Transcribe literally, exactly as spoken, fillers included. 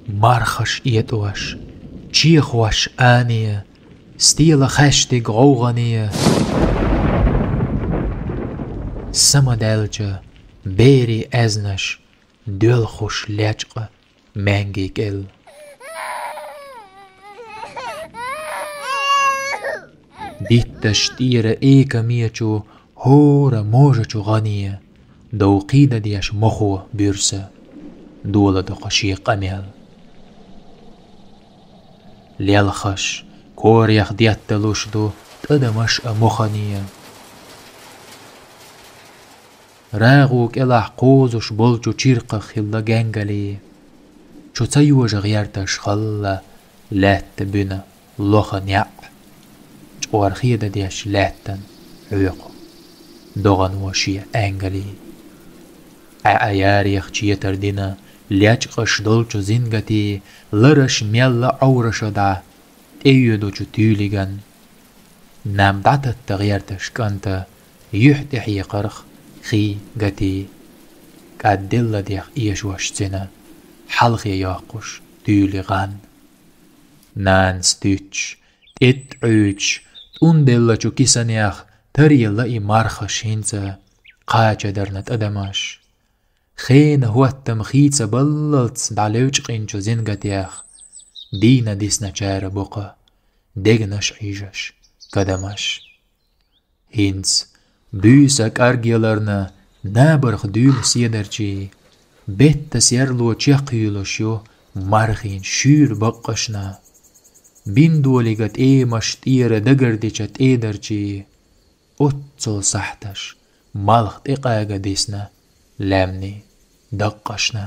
Мархаш этӀош, чехош ане, стела хаьштиг гӀовгӀане. Самадаьлча берий аьзнаш доьлхуш лечкъа маьнги кӀел. Дитташ тӀера экамечу хӀора можачу гӀане, дов кхийдадеш мохо буьрса, доладо-кх шен къамел. Лелхаш корех детталуш ду тӀадамаш а мохане. РагӀу кӀелахь кхозуш болчу чиркхах хилла гаьнгали. Чу ца йожа гӀерташ халла лаьтта буьна лоха неӀ, чкъор хедадеш лаьттан хьоькху догӀано шен аьнгали. Ӏа-Ӏа ярех четар дина лечкъаш долчу зингати лараш мелла Ӏовраша дӀа тӀеоьдучу туьйлиган. Нам дӀататта гӀерташ кӀанта юьхь тӀехьекхарх хий гати, кӀадделладех эшош цина хьалхе йоккхуш туьйли гӀан. Нанас туьттуш, тӀетта Ӏуьйчуш, тӀунделлачу кисанех таръелла и мархаш хӀинца кхачадарна тӀадамаш. Хенан хӀоттам хийца баллалц дӀалевчкъинчу зингатех дийна дисначара боккха дегнаш Ӏийжаш кадамаш. ХӀинца буьйса кӀаргъяларна набарх дуьйла седарчий, бетта серло чекхйуьйлуш ю мархин шуьйра баккъашна. Биндолига тӀемаш тӀера дагардича тӀедарчий, оццул сахьташ малх тӀекъага дисна лаьмни даккъашна.